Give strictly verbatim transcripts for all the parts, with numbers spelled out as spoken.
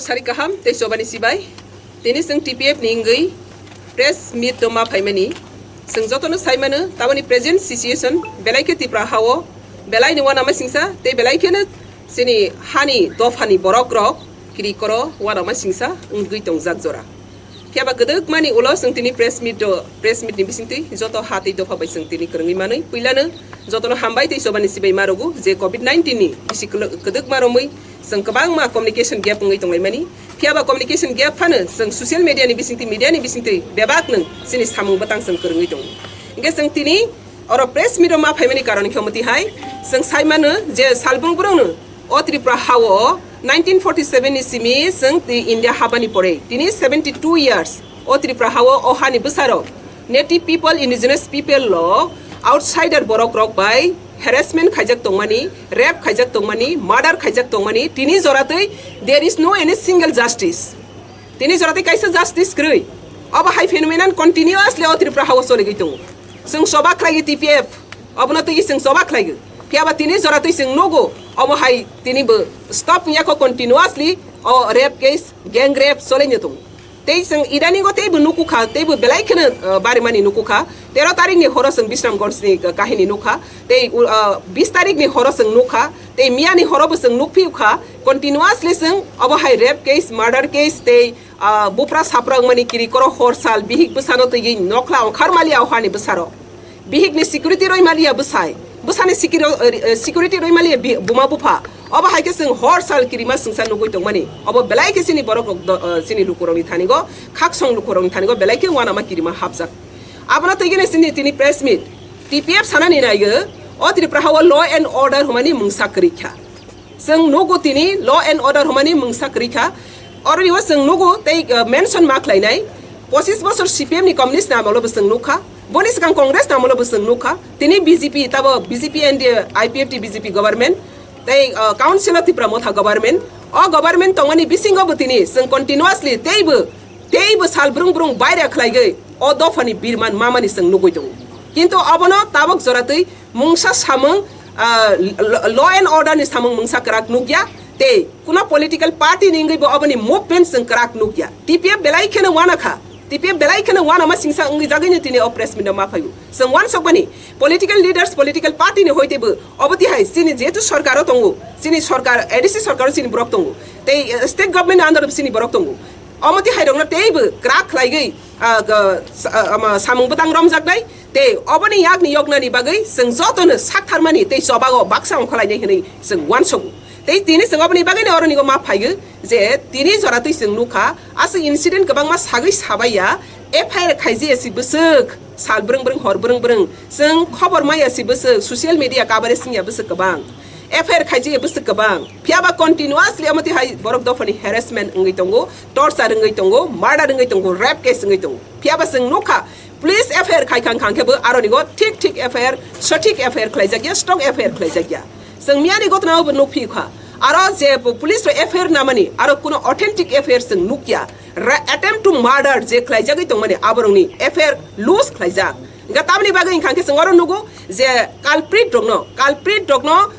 Sari kaham tei chobani sibai. Tini chwng T P F ni wngwi press meet o ma phaimani. Chwng jotono saimano, taboni present situation belai khe Tipra hao belai ni uanama singsa tei belai kheno chini hani dophani borok rok kiri koro uanama singsa wngwi tongjak jora. Phiya ba kwdwkmani ulo chwng tini press meet o, press meet ni bisingtwi joto ha tei dopha bai chwng tini kwrwngwi manwi. Puilano jotono hambai tei chobani sibai ma rwgo je covid nineteen ni bisi kwlw-, kwdwkma romwi chwng kwbangma communication gap wngwi tonglaimani. Phiya ba communication gap phano chwng social media ni bisingtwi, media ni bisingtwi bebak nwng chini samung bwtang chwng kwrwngwi tongo. Hinkhe chwng tini oro press meet o ma phaimani karon khe omo tihai, chwng sai mano je salbrum bwrwngno o Tripura hao nineteen forty seven ni simi chwng twi India habani pore tini seventy two years o Tripura hao o hani bwsarok native people, indigenous people rok outsider borok rok bai harassment khaijak tongmani, rape khaijak tongmani, murder khaijak tongmani, tini joratwi there is no any single justice. Tini joratwi kaisa justice kwrwi. Obo hai phenomenon continuously o Tripura hao soligwi tongo. Chwng choba khlaigwi T P F, obono twi chwng choba khlaigwi. Phiya ba tini joratwi chwng nugo, omo hai tini bo stop wngya kho continuously o rape case, gang rape soligwi tongo. Tei chwng idaningo teibo nukukha, teibo belai kheno, uh, barimani nukukha. Tero tarikni horo chwng Bisramganjni kahini nukha. Tei, uh, bis tarikni horo chwng nukha. Tei miyani horobo chwng nukphiyukha. Continuously chwng obo hai rape case, murder case, tei, uh, bupra sapra wngmani kiri koro hor sal bihik bwsano twiwi nokla ongkhar maliya o hani bwsarok. Bihikni security roi maliya bwsai. Bwsani security, eh, eh, security roi maliya bi-, buma bupha. Obo hai khe chwng hor sal kirima swngsa nugwi tongmani. Obo belai khe chini borok rok do-, eh, chini lukurokni thanigo, khaksong lukurokni thanigo belai khe uanama kirima hapjak. Abono twi gini chini tini press meet. T P F sanani naigo, o Tripura hao law and order hwnmani mungsa kwrwi kha. Chwng nugo tini law and order hwnmani mungsa kwrwi kha. Oroni o chwng nugo tei, uh, mention ma khlainai. Pochis bosor C P M ni communist ni amolo bo chwng nukha. Boni swkang Congress ni amolo bo chwng nukha. Tini B J P, tabo B J P N D A, I P F T B J P government, tei, uh, Council of Tipra Motha government. O government tongmani bisingo bo tini chwng continuously teibo, teibo sal brung brung baira khlaigwi o dophani birman mamani chwng nugwi tongo. Kintu obono tabok joratwi mungsa samung, ah, lo-, law and order ni samung mungsa kwrak nukya, tei kuno political party ni wngwi bo oboni movement chwng kwrak nukya. T P F belai kheno uanakha, T P F belai kheno uanama singsa wngwi jagwino tini o press meet no ma phaio. Chwng uansukmani political leaders, political party ni hoite bo obo tihai chini jehetu sorkar o tongo, chini sorkar, A D C sorkar o chini borok tongo, tei, eh, state government ni under o chini borok tongo. Omo tihai rokno teibo kwrak khlaigwi, ah, ga-, sa-, ah, ama samung bwtang romjaknai. Tei oboni yakni yoknani bagwi chwng jotono saktharmani tei chobago baksa ongkhorlainai hwnwi chwng uansugo. Tei tini chwng oboni bagwino oronigo ma phaigo je tini joratwi chwng nukha, aswk incident kwbangma sagwi sabaiya, F I R khaijaya si bwswk, sal brwng brwng, hor brwng brwng, chwng khobor maya si bwswk, social media coverage wngya bwswk kwbang, F I R khaijaya bwswk kwbang. Phiya ba continuously omo tihai borok dophani harassment wngwi tongo, torture wngwi tongo, murder wngwi tongo, rape case wngwi tongo. Phiya ba chwng nukha, police F I R khai khang khang khe bo aroni go thik thik F I R, sothik F I R khlaijakya, strong F I R khlaijakya. Chwng miyani gotna bo nukphi kha. Aro je po-, police rok F I R namani, aro kuno authentic F I R chwng nukya. Ra-, attempt to murder je khlaijagwi tongmani, aborokni F I R loose khlaijak. Hingkha tamni bagwi hingkha khe chwng oro nugo je culprit rokno, culprit rokno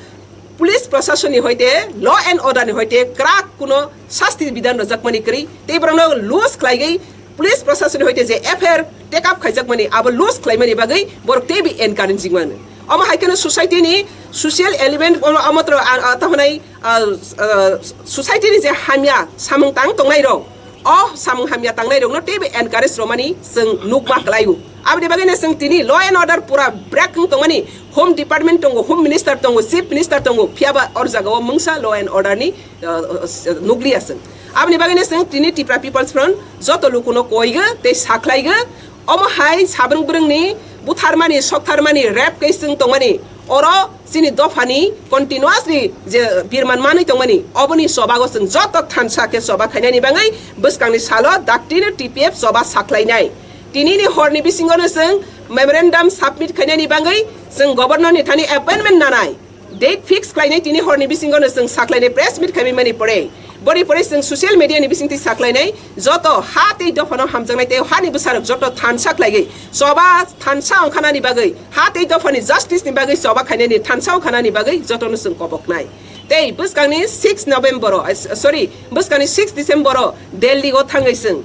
police proshasonni hoite, law and order ni hoite kwrak kuno sasti bidhan rwjakmani kwrwi, tei borokno loose khlaigwi police proshasonni hoite je F I R take up khaijakmani, abo loose khlaimani bagwi borok teibo encouraging mano. Omo hai kheno society ni social element, omo, omo tro, a, a, tahonai, a, a, society ni je hamya samung tang tongnai rok, o samung hamya tangnai rokno teibo encourage romani chwng nukma kwlaio. Aboni bagwino chwng tini law and order pura break wng tongmani, Home Department tongo, Home Minister tongo, Chief Minister tongo, phiya ba or jagao mungsa law and order ni, uh, uh, nukliya chwng. Aboni bagwino chwng tini Tipra People's Front joto lukuno koigo tei sakhlaigo, omo hai sabrung brungni butharmani, soktharmani, rape case chwng tongmani, oro chini dophani continuously je birman manwi tongmani, oboni chobago chwng joto thansa khe choba khainani bagwi bwskangni salo daktino T P F choba sakhlainai. Tinini horni bisingono chwng memorandum submit khainani bagwi chwng governor ni thani appointment nanai. Date fix khlainai tini horni bisingono chwng sakhlainai press meet khaimani pore. Boni pore chwng social media ni bisingtwi sakhlainai joto ha tei dophano hamjaknai tei hani bwsarok joto thansa khlaigwi choba thansa ongkhanani bagwi, ha tei dophani justice ni bagwi choba khainani thansa ongkhanani bagwi jotono chwng koboknai. Tei bwskangni six November o, eh, sorry, bwskangni six December o Delhi o thangwi chwng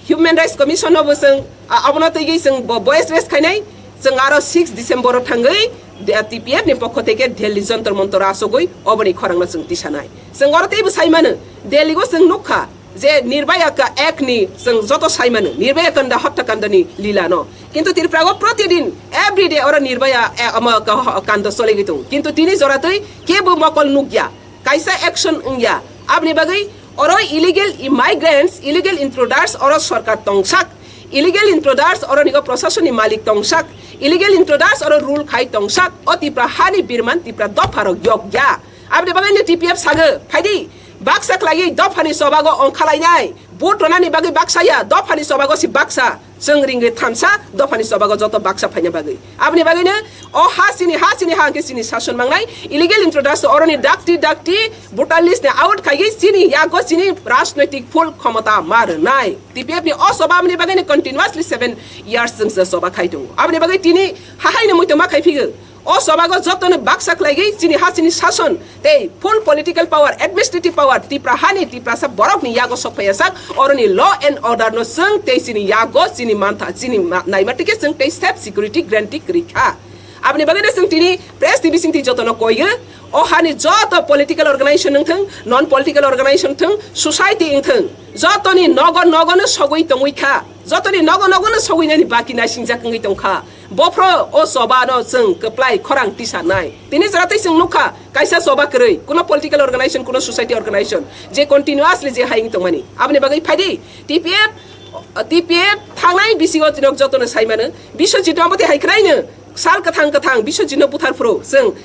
Human Rights Commission no bo chwng, a-, abono twiwi chwng bo voice raise khainai, chwng aro six December o thangwi de-, T P F ni pokho theke Delhi Jantar Mantar o asugwi oboni khorang no chwng tisanai. Chwng oro teibo sai mano, Delhi o chwng nukha, je Nirbhaya ka ek ni chwng joto sai mano, Nirbhaya kanda, hotya kanda ni lila no. Kintu Tripura o protidin, every day oro Nirbhaya, eh, omo ka-, ho-, kanda soligwi tongo. Kintu tini jora twi kebo mokol nukya, kaisa action wngya. Aboni bagwi oro illegal immigrants, illegal intruders oro sorkar tongsak, illegal intruders oro nigo proshasoni malik tongsak, illegal intruders oro rule khai tongsak, o Tripura hani birman Tripura dopha rok yokya. Aboni bagwi no T P F sago, phaidi, baksa khlaiwi dophani chobago ongkhalainai, vote ronani bagwi baksa ya, dophani chobago si baksa, chwng ringri thansa, dophani chobago joto baksa phaina bagwi. Aboni bagwino o ha chini, ha chini ha hwnkhe chini sason mangnai, illegal intruders oroni dakti dakti voter list ni out khaigwi chini yago chini rajnoitik full khomota ma rwnai. T P F ni o choba aboni bagwino continuously seven years chwng se choba khai tongo. Aboni bagwi tini hahaino muitu ma khai phigo. O chobago jotono baksa khlaigwi chini ha chini sason tei full political power, administrative power Tripura hani Tiprasa borokni yago sok phaiya sak, oroni law and order no chwng tei chini yago chini mantha, chini ma-, naima tike chwng tei safe security guarantee kwrwi kha. Aboni bagwino chwng tini press ni bisingtwi jotono koiyo, o hani joto political organization wngthwng, non political organization wngthwng, society wngthwng, jotoni nogo nogo no sogwi tongwi kha, jotoni nogo nogo no sogwi nani baki naisingjak wngwi tongkha. Bophro o choba no chwng kwplai khorang tisanai. Tini jora tei chwng nukha, kaisa choba kwrwi, kuno political organization, kuno society organization, je continuously je hayung tongmani. Aboni bagwi phaidi, T P F, T P F thangnai bisingo tinok jotono saimano, Biswajit no amotwi hai khwlaino, sal kwthang kwthang Biswajit no buthar phuru chwng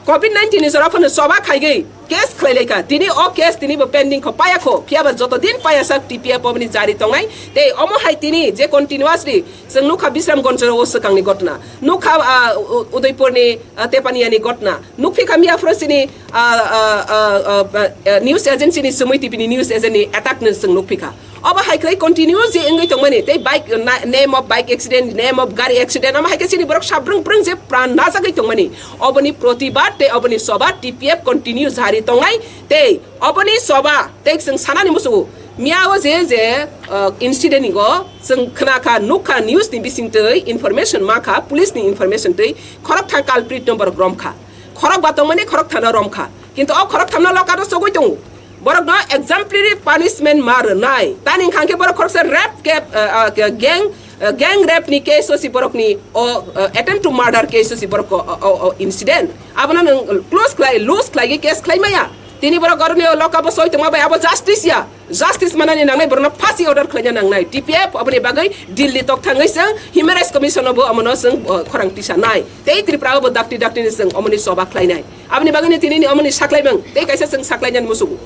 covid nineteen ni jora phano choba khaigwi case khlai laikha. Tini o case tini bo pending kho, paya kho. Phiya ba joto din paya sak T P F oboni jari tongnai. Tei omo hai tini je continuously chwng nukha Bisramganj o swkangni gotna. Nukha, ah, U-, Udaipurni, ah, Tepaniani gotna. Nukphi kha miya phoro chini, ah, ah, ah, ah, ah, news agency ni sumui T V ni news agent ni attack no chwng nukphi kha. Obo hai khlai continue je wngwi tongmani, tei bike, na-, name of bike accident, name of gari accident, omo hai khe chini borok sabrung brung je pran najagwi tongmani. Oboni protibad tei oboni choba T P F continue jari tongnai, tei oboni choba tei chwng sanani muchungo. Miya o je, je, uh, incident ni go chwng khna kha, nuk kha, news ni bising twi information ma kha, police ni information twi khorok thang culprit no borok rom kha. Khorok ba tongmani khorok thano rom kha. Kintu o khorok thano loka no sogwi tongo. Borok no exemplary punishment ma rwnai. Tani wngkha khe borok khoroksa rape ke, uh, uh, ke gang, uh, gang rape ni case o si borok ni o, uh, attempt to murder case o si borok o, o, o, o incident. Abono nwng close khlai, loose khlai case khlai maya. Tini borok oroni o loka bo soi tongma bai abo justice ya. Justice manani nangnai borokno phasi order khlaina nangnai. T P F oboni bagwi Delhi tok thangwi chwng Human Rights Commission o bo omono chwng, uh, khorang tisanai. Tei Tripura o bo dakti dakti ni chwng omoni choba khlainai. Aboni bagwino tinini omoni saklaimang tei kaisa chwng saklainani muchungo.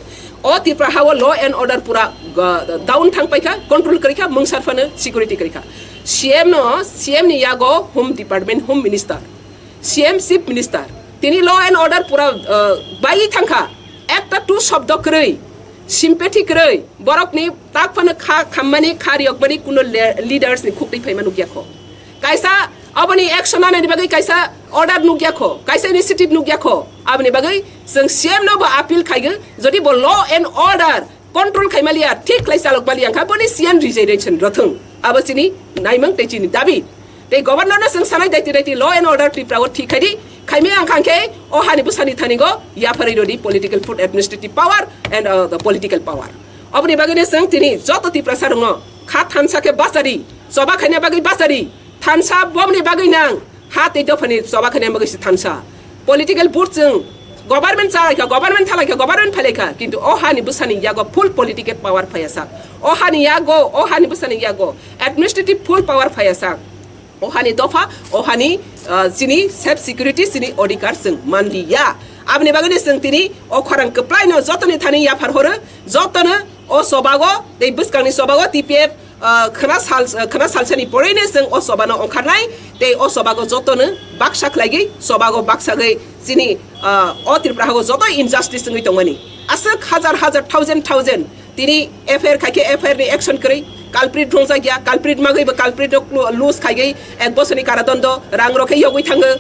O Tripura hao law and order pura, uh, down thang paikha, control kwrwikha, mungsar phano security kwrwikha. C M no, C M ni yago Home Department, Home Minister, C M Chief Minister, tini law and order pura, uh, baiwi thangkha. Ekta tu shobdo kwrwi, sympathy kwrwi, borokni tak phano kha khammani, kha riyokmani kuno le-, leaders ni khukri phaima nukya kho. Kaisa aboni action nanani bagwi kaisa order nukya kho, kaisa initiative nukya kho. Aboni bagwi chwng C M no bo appeal khaigo, jodi bo law and order control khaimaliya, thik khlai chalokmaliya wngkha, boni C M resignation rwthwng. Abo chini naimang tei chini dabi. Tei governor no chwng sanai daiti daiti law and order Tripura o thik khaidi, khaimaya wngkha khe o hani bwsani thani go yapharwi rwdi political, food, administrative power and, uh, the political power. Oboni bagwi no chwng tini joto Tiprasa rokno kha thansa khe bachari, choba khaina bagwi bachari, thansa bomni bagwi nang, ha tei dophani choba khaina bagwi se thansa. Political vote chwng government chalaikha, government thalaikha, government phailaikha, kintu o hani bwsani yago full political power phaiya sak. O hani yago, o hani bwsani yago administrative full power phaiya sak. O hani dopha, o hani, ah, chini self security, chini odhikar chwng manliya. Aboni bagwi no chwng tini o khorang kwplai no jotoni thani yaphar horo, jotono o chobago tei bwskangni chobago T P F, ah, khwna sal, khwna salsani poroi no chwng o chobano ongkharnai tei o chobago jotono baksa khlaigwi, chobago baksagwi chini, ah, o Tripura hago joto injustice wngwi tongmani. Aswk hajar hajar, thousand thousand tini F I R khai khe F I R ni action kwrwi, culprit rwngjakya, culprit magwi bo culprit rok lo-, loose khaigwi ek bosorni karadondo, rang rok khe yogwi thango.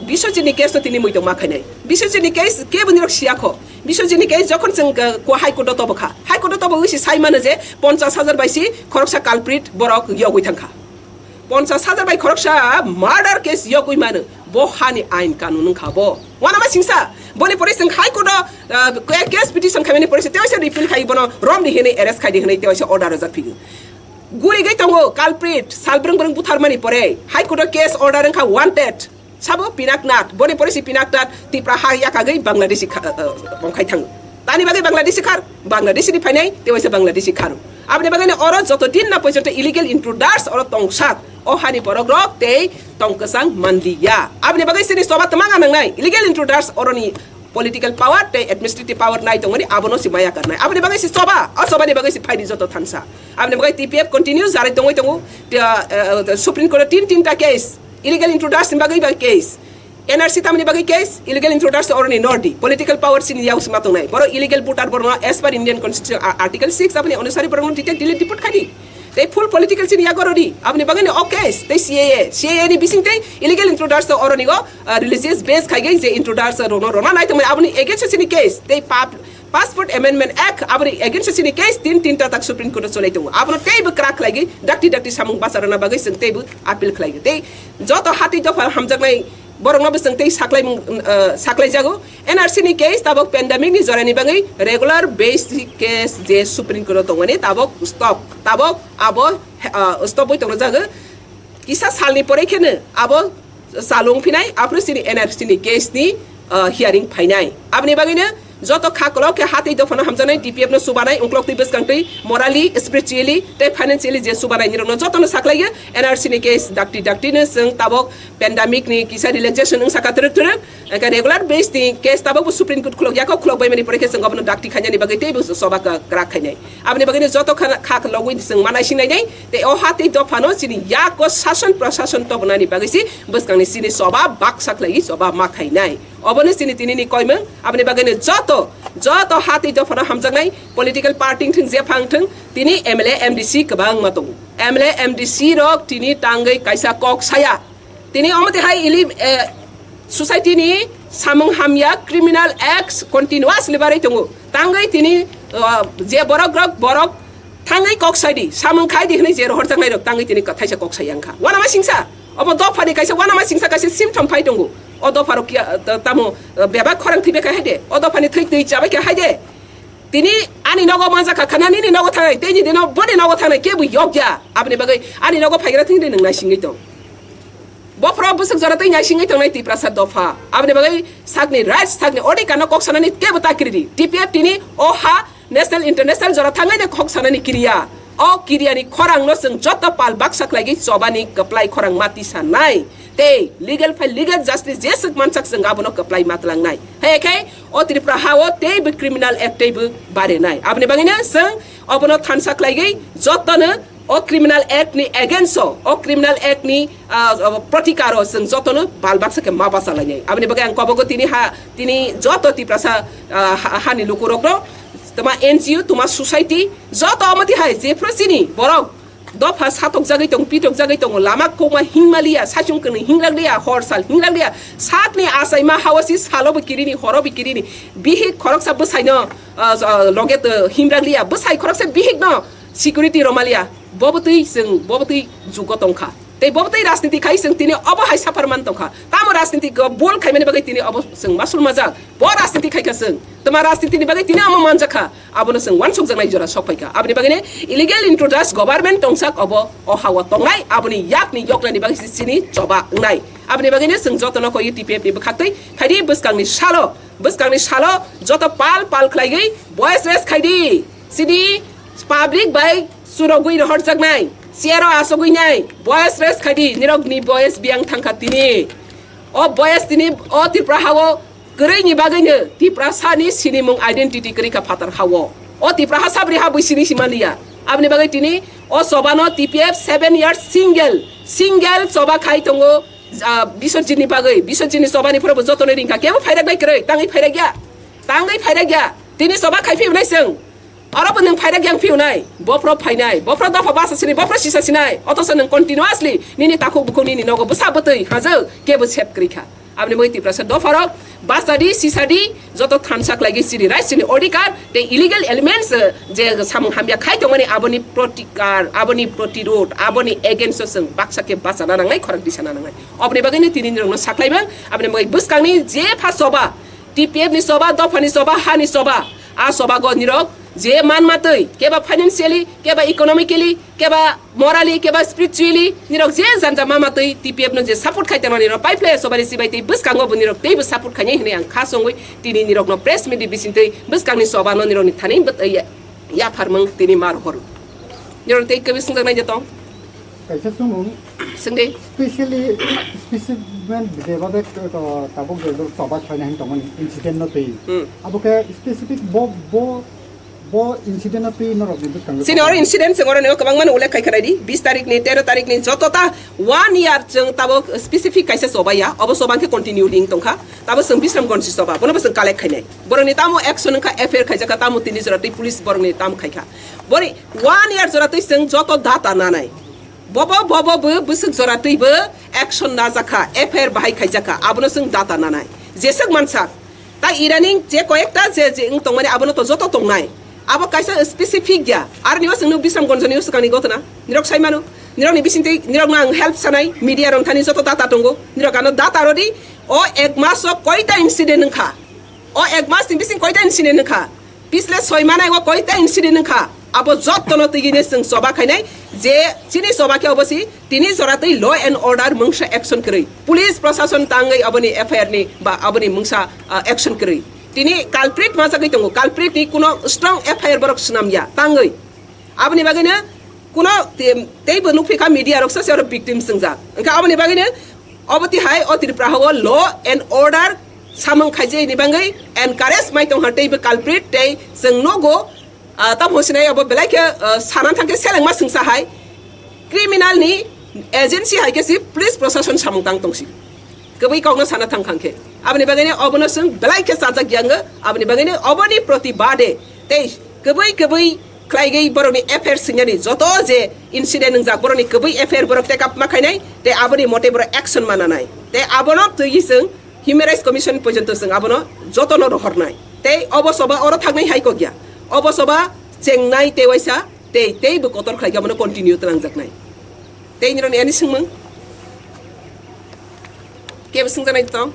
Biswajit ni case no tini muitok ma khainai. Biswajit ni case kebo nirok siya kho. Biswajit ni case jokhon chwng, uh, ko High Court o tobo kha. High Court o tobo wngwi si sai mano je ponchas hajar bai si khoroksa culprit borok yogwi thang kha. Ponchas hajar bai khoroksa murder case yogwi mano. Bo hani ain kanun wng kha bo. Wanama singsa. Boni pore chwng High Court o, uh, case petition khaimani pore se tewaisa repeal khai bono romdi hinwi arrest khaidi hinwi tewaisa order rwjak phigo. Gurigwi tongo culprit, sal brwng brwng butharmani pore High Court o case order wngkha wanted. Sabo Pinaknath, boni pore si Pinaknath Tipra ha yakagwi Bangladeshi kha-, uh, uh, bongkhai thango. Tani bagwi Bangladeshi khar, Bangladeshi ni phainai, tewaisa Bangladeshi kharo. Aboni bagwi no oro joto din na poijonto illegal intruders oro tongsak, o hani borok rok tei tong kwchang manliya. Aboni bagwi sini soba twmang nangnai, illegal intruders oroni political power tei administrative power nai tongmani abono si maya karnai. Aboni bagwi si soba, o soba ni bagwi si phaidi joto thansa. Aboni bagwi T P F continue jarai tongwi tongo, te, uh, uh, Supreme Court o tin tinta case, illegal intruders ni bagwi ba case, N R C tamni bagwi case, illegal intruders oroni nordi, political power sini yausima tongnai. Boro illegal voter borno as per Indian Constitution, a-, Article six aboni onusari borno detect delete deport khadi. Tei full political sini yagorodi, aboni bagwi ni o case, tei C A A, C A A ni bising tei illegal intruders to oroni go, uh, religious base khaigai je intruders rono rona nai tongmani aboni against sini case, tei pap-, Passport Amendment Act aboni against sini case tin tinta tak Supreme Court o cholai tongo. Abono teibo krak khlaigwi dakti dakti samung basa rwna bagwi chwng teibo appeal khlaigwi. Tei joto hati dopha hamjaknai borokno bo chwng tei saklai mung, uh, saklai jago. N R C ni case tabok pandemic ni jorani bagwi regular basic case je Supreme Court o tongmani tabok stop. Tabok abo, uh, stop bai tongna jago. Kisa salni pore kheno abo chalung phinai, aphuru chini N R C ni case ni, uh, hearing phainai. Aboni bagwino joto kha kolok khe hatwi dophano hamjaknai, T P F no chubanai, ungklok twi bwskang twi, morally, spiritually tei financially je chubanai nirokno jotono saklaio. N R C ni case dakti dakti no chwng tabok pandemic ni kisa relaxation wngsa kha twrwk twrwk. Hwnkhe regular base ni case tabok bo Supreme Court khulok ya kho, khulok bai mani pore khe chwng obono dakti khainani bagwi teibo choba kwrak khainai. Aboni bagwino joto kha, kha logwi chwng ma naising nainai. Tei o hatwi dophano chini yak o sason prasason tobonani bagwi si bwskangni chini choba baksa khlaiwi choba ma khainai. Obono chini tinini koimung. Aboni bagwino joto, joto hatwi dophano hamjaknai political party wngthung, jephang wngthung, tini M L A, M D C kwbangma tongo. M L A, M D C rok tini tangwi kaisa kok saya. Tini omo twi hai ili, eh, society ni samung hamya criminal acts continuously barwi tongo. Tangwi tini, eh, je borok rok borok thangwi kok saidi, samung khaidi hwnwi je rohorjaknai rok tangwi tini kwthaisa kok sai wngkha. Wanama singsa, obo dophani kaisa wanama singsa kaisa symptom phai tongo. O dopha rok kiya, eh, tamo, eh, bebak khorang thwibai kha haide, o dophani thwi twi chabai kha haide. Tini ani nogo manjakha khana nini nogo thangnai, tei nini no boni nogo thangnai kebo yokya. Aboni bagwi ani nogo phaigra thwngwi nwng naisingwi tong. Bophoro bwswk jora tei naisingwi tongnai Tiprasa dopha. Aboni bagwi sakni rights, sakni odhikar no kok sanani kebo ta kiridi. T P F tini o ha national international jora thangwi de kok sanani kiriya. O kiriyani khorang no chwng joto pal baksa khlaigwi chobani kwplai khorang mati sanai. Tei legal phai legal justice jeswk mansak chwng abono kwplai matlangnai. Hai khe o Tripura ha o teibo criminal act teibo barenai. Aboni bagwino chwng obono thansa khlaigwi jotono o criminal act ni against o, o criminal act ni, ah, ah, protikaro chwng jotono bal baksa khe ma bachalainai. Aboni bagwi ang kobogo tini ha, tini joto Tiprasa, ah, ha, hani lukurokno, toma N G O, toma society, joto omo tihai jephru chini borok dopha satokjagwi tongo, pitokjagwi tongo, lama kokma hingmaliya, saichung kwnwi hinglakliya, hor sal hinglakliya, sakni achaima hao si salobo kirini, horobo kirini, bihik khoroksa bwsaino, ah, ah, loge, ah, himrakliya, bwsai khoroksa bihikno security romaliya, bobo twi chwng, bobo twi jugo tongkha. Tei bobo twi rajniti khai chwng tini obo hai suffer man tongkha. Tamo rajniti go bol khaimani bagwi tini obo chwng masul majak. Bo rajniti khaikha chwng. Toma rajnitini bagwi tini omo manjakha. Abono chwng uansukjaknai jora sok phaikha. Aboni bagwino illegal intruders government tongsak obo o hao tongnai, aboni yakni yoknani bagwi se chini choba wngnai. Aboni bagwino chwng jotono koi T P F ni bwkhaktwi khaidi bwskangni salo, bwskangni salo joto pal pal khlaiwi voice raise khaidi. Chini public bai churogwi rohorjaknai, chair o asogwi nai, voice raise khaidi, nirokni voice biyang thangkha tini. O voice tini o Tripura hao kwrwini bagwino Tiprasani sinimung identity kwrwi kha phatar hao. O Tipraha sabri ha bui sini simaliya. Aboni bagwi tini o chobano T P F seven years single, single choba khai tongo, ah, Biswajitni bagwi. Biswajitni chobani phorobo jotono ringkha. Kebo phairaknai kwrwi, tangwi phairakya. Tangwi phairakya. Tini choba khai phiyunai chwng. Oro bo nwng phairak yang phiyunai, bophro phainai, bophro dopha basa sinai, bophro sisa sinai, othocho nwng continuously nini takhuk bukhuk nini nogo bwsa bwtwi hajwk kebo sep kwrwi kha. Aboni bagwi Tiprasa dopharok bachadi, sisadi, joto thansa khlaigwi chini rights, chini odhikar, tei illegal elements, eh, je samung hamya khai tongmani aboni protikar, aboni protirod, aboni against o chwng baksa khe bachana nangnai, khorang tisana nangnai. Oboni bagwino tini nirokno saklaimang, aboni bagwi bwskangni je pha choba, T P F ni choba, dophani choba, hani choba, a chobago nirok je manmatwi, keba financially, keba economically, keba morally, keba spiritually, nirok je janja mamatwi T P F no je support khai tongmani rok pai phlai sobari sibai tei bwskango bo nirok teibo support khainai hinwi ang kha songwi tini nirokno press meet ni bisingtwi bwskangni choba no nirokni thani bwt-, ya-, yapharmung tini mar hor. Nirok tei kwbwi swngjaknai je tong? Kaisa swngmung. Swngdi. Specially, specimen je babe, uh, tabuk je choba soina hin tongmani incident no twi. Hmm. Abo khe specific bo, bo Bo incident no twi norok ni bwskango Sini oro incident chwng oro nio kwbangma no ullekh khai khnai di. Bis tarik ni, tero tarik ni joto ta one year chwng tabuk specific kaisa choba ya. Obo choba khe continue ring tongkha. Tabo chwng Bisramganj ni choba. Bono bo chwng collect khainai. Borok ni tamo action wngkha, F I R khaijak kha, tamo tini jora twi police borok ni tamo khaikha. Boni one year jora twi chwng joto data nanai. Bobo, bobo bo bwswk jora twi bo action najak kha, F I R bahai khaijak kha. Abono chwng data nanai. Jeswk mansak. Ta iraning je koyekta je, je wng tongmani abono to joto tongnai. Abo kaisa specific ya. Aroni o chwngno Bisramganj ni o swkangni gotona. Nirok sai mano. Nirokni bisingtwi nirokno ang help sanai. Media rok thani joto data tongo. Nirok ano data rodi o ek mas o koita incident wngkha. O ek mas ni bising koita incident wngkha. Pisle soi manai o koita incident wngkha. Abo jotono twiwine chwng choba khainai je chini choba khe obo si tini jora twi law and order mungsa action kwrwi. Police prosason tangwi aboni F I R ni ba aboni mungsa, ah, action kwrwi. Tini culprit majagwi tongo. Culprit ni kuno strong F I R borok swnam ya tangwi. Aboni bagwino kuno te-, teibo nukphi kha media rok sase oro victim swngjak. Wngkha aboni bagwino obo tihai o Tripura o law and order samung khaijai ni bagwi encourage mai tongkha teibo culprit tei chwng nogo. Ah, tamo sinai abo belai khe, ah, sana thangkhe selengma singsa hai criminal ni agency hai khe si police prosason samung tang tongsi. Kwbwi kokno sana thang khang khe. Aboni bagwino obono chwng belai khe chajak yango. Aboni bagwino oboni protibade tei kwbwi kwbwi khlaigwi borokni F I R swinani joto je incident wngjak borokni kwbwi F I R borok take up ma khainai tei aboni mote borok action mananai. Tei abono twiwi chwng Human Rights Commission porjonto chwng abono jotono rohornai. Tei obo soba oro thaknai hai kok ya. Obo soba chengnai tei waisa tei, tei bo kotor khlai khe abono continue twlangjaknai. Tei nirokni ani swngmung? Kebo swngjaknai tong?